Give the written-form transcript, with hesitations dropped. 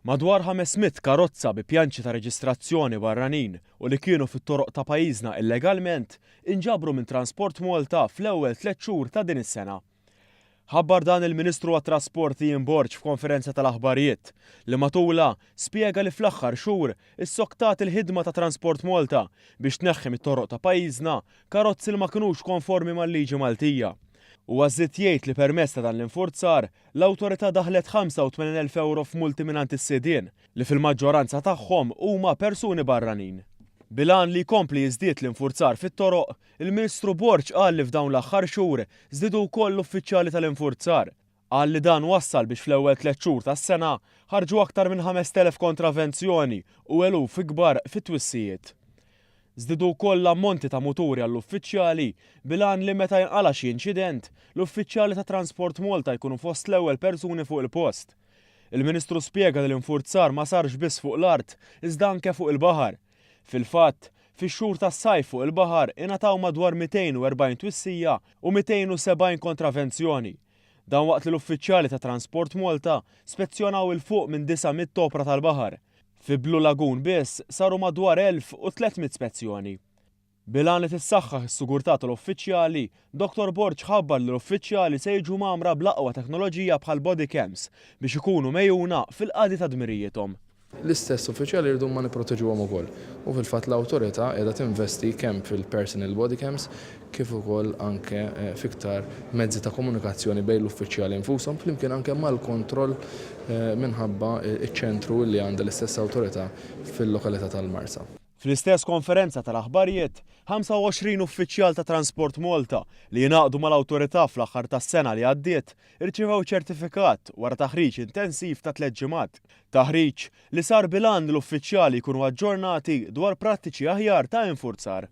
Madwar 500 karozza bi pjanċi ta' reġistrazzjoni barranin u li kienu fit-toroq ta' pajjiżna illegalment inġabru minn Transport Malta fl-ewwel tlett xhur ta' din is-sena. Ħabbar dan il-Ministru għat-Trasport Ian Borg f'konferenza tal-aħbarijiet li matulha spjega li fl-aħħar xhur issoktat il-ħidma ta' Transport Malta biex tneħħi mit-toroq ta' pajjiżna karozzi li ma kinux konformi mal-liġi Maltija. Huwa żied jgħid li permezz ta' dan l-infurzar L-awtorità daħħlet 85,000 ewro f'multi mingħand is-sidien, li fil-maġġoranza tagħhom huma persuni barranin. Bil-għan li jkompli jiżdied l-infurzar fit-toroq, il-Ministru Borg qal li f'dawn l-aħħar xhur żdiedu wkoll l-uffiċjali tal-infurzar. Qal li dan wassal biex fl-ewwel tlett xhur tas-sena ħarġu aktar minn 5,000 kontravenzjoni u eluf ikbar fi twissijiet. Żdiedu wkoll l-ammonti ta' muturi għall-uffiċjali bil-għan li meta jinqala' xi inċident, l-uffiċjali ta' Transport Malta jkunu fost l-ewwel persuni fuq il-post. Il-Ministru spjega li l-infurzar ma sarx biss fuq l-art iżda anke fuq il-baħar. Fil-fatt, fix-xhur tas-sajf fuq il-baħar ingħataw madwar 240 twissija u 270 kontravenzjoni. Dan waqt li l-uffiċjali ta' Transport Malta spezzjonaw 'il fuq minn 900 opra tal-baħar. Fi Blue Lagoon biss saru madwar 1,300 spezzjoni. Bil-għan li tissaħħaħ is-sigurtà tal-uffiċjali, Dottor Borg ħabbar li l-uffiċjali se jiġu mgħammra bl-aqwa teknoloġija bħal body cams biex ikunu megħjuna fil-qadi ta' dmirijiethom. L-istess uffiċjali rridu ma nipproteġuhom ukoll u fil-fatt l-awtorità qiegħda tinvesti kemm fil-personal body cams kif ukoll anke f'iktar mezzi ta' komunikazzjoni bejn l-uffiċjali nfushom flimkien anke mal-kontroll minħabba ċ-ċentru li għandha l-istess awtorità fil-lokalità tal-Marsa. Fl-istess konferenza tal-aħbarijiet, 25 uffiċjal ta' Transport Malta li ingħaqdu mal-awtorità fl-aħħar tas-sena li għaddiet irċivew ċertifikat wara taħriġ intensiv ta' tlett ġimgħat. Taħriġ li sar bil-għan li l-uffiċjali jkunu aġġornati dwar prattiċi aħjar ta' infurzar.